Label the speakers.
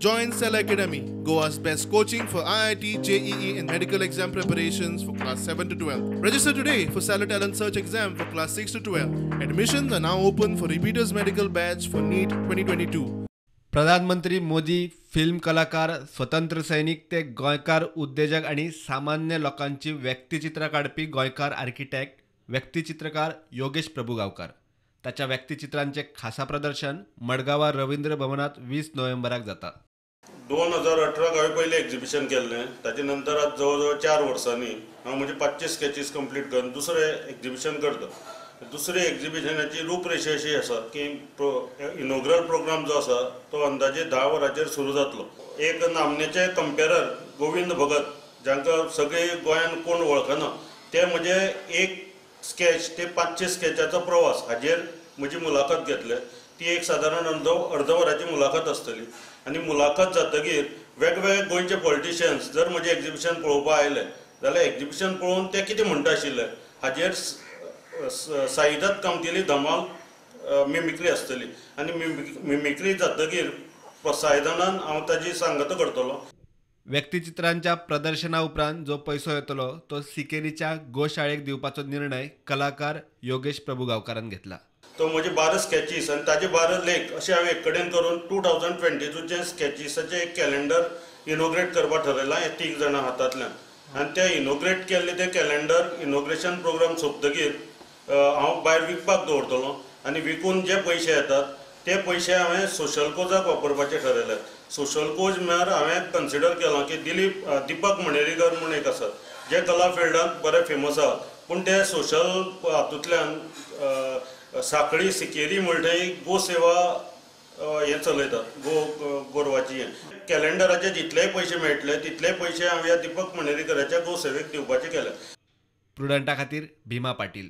Speaker 1: Join Cell Academy, Goa's best coaching for IIT, JEE and medical exam preparations for class 7 to 12. Register today for Stellar Talent Search exam for class 6 to 12. Admissions are now open for repeaters medical batch for NEET 2022.
Speaker 2: प्रधानमंत्री Modi film कलाकार, स्वतंत्र सैनिक ते गोंयकार उद्देजक आनी सामान्य लोकांची व्यक्तिचित्रां काडपी गोंयकार आर्किटेक्ट, व्यक्तिचित्रकार योगेश प्रभू गांवकार. ताच्या व्यक्तिचित्रांचें खासा प्रदर्शन मडगांवां रवींद्र भवनांत 20 नोव्हेंबराक जाता.
Speaker 3: 2018 हांवें पयलें एग्जिबिशन केल्लें. ताजे नंतर आज जवळ जवळ 4 वर्सांनी हांव म्हजे 500 स्कॅचीस कंप्लीट करून दुसरें एग्जिबिशन करता. दुसरे एग्जिबिशनाची रूपरेशा अशी आसा की इनॉग्रल प्रोग्राम जो आसा तो अंदाजे 10 वरांचेर सुरू जातलो. एक नामनेचे कंपेरर गोविंद भगत, जांकां सगळे गोंयान कोण वळखना, ते म्हजे एक स्कॅच ते 500 स्कॅचाचो प्रवास हाजेर म्हजी मुलाखत घेतले. ती एक सादारण अर्द वराची मुलाखत आसतली आनी मुलाखत जातकीर वेगवेगळे गोंयचे पॉलिटिशियन्स जर म्हजें एग्जिबिशन पळोवपाक आयले जाल्यार एग्जिबिशन पळोवन ते कितें म्हणटा आशिल्ले हाजेर साईदत्त कामतीली धमाल मिमिक्री आसतली आनी मिमिक्री जातकीर सायदानान हांव ताजी सांगत करतलो.
Speaker 2: व्यक्तिचित्रांच्या प्रदर्शना उपरांत जो पैसो येतलो तो सिकेरीच्या गोशाळेक दिवपाचो निर्णय कलाकार योगेश प्रभू गांवकारान घेतला.
Speaker 3: तो म्हजे 12 स्कॅचीस आनी ताजे 12 लेख अशें हांवें एक कडेन करून 2022चें स्कॅचीसाचें एक कॅलेंडर इनॉग्रेट करपाक ठरयलां हे 3 जाणां हातांतल्यान. आनी ते इनॉग्रेट केल्ले ते कॅलेंडर इनॉग्रेशन प्रोग्राम सोंपतकीर हांव भायर विकपाक दवरतलो आनी विकून जे पयशे येतात ते पयशे हांवें सोशल कोजाक वापरपाचे ठरयल्यात. सोशल कोज म्हळ्यार हांवें कन्सिडर केलां की दीपक मणेरीकर म्हूण एक आसात जे कला फिल्डांत बरे फेमस आहात, पूण ते सोशल हातूंतल्यान साखळी सिकेरी म्हणटा गो सेवा हें चलयतात, गोरवाची. हें कॅलेंडराचे जितलेय पयशे मेळटले तितले पयशे हांवें ह्या दीपक मणेरीकराच्या गो सेवेक दिवपाचे केले.
Speaker 2: प्रुडंटा खातीर भीमा पाटील.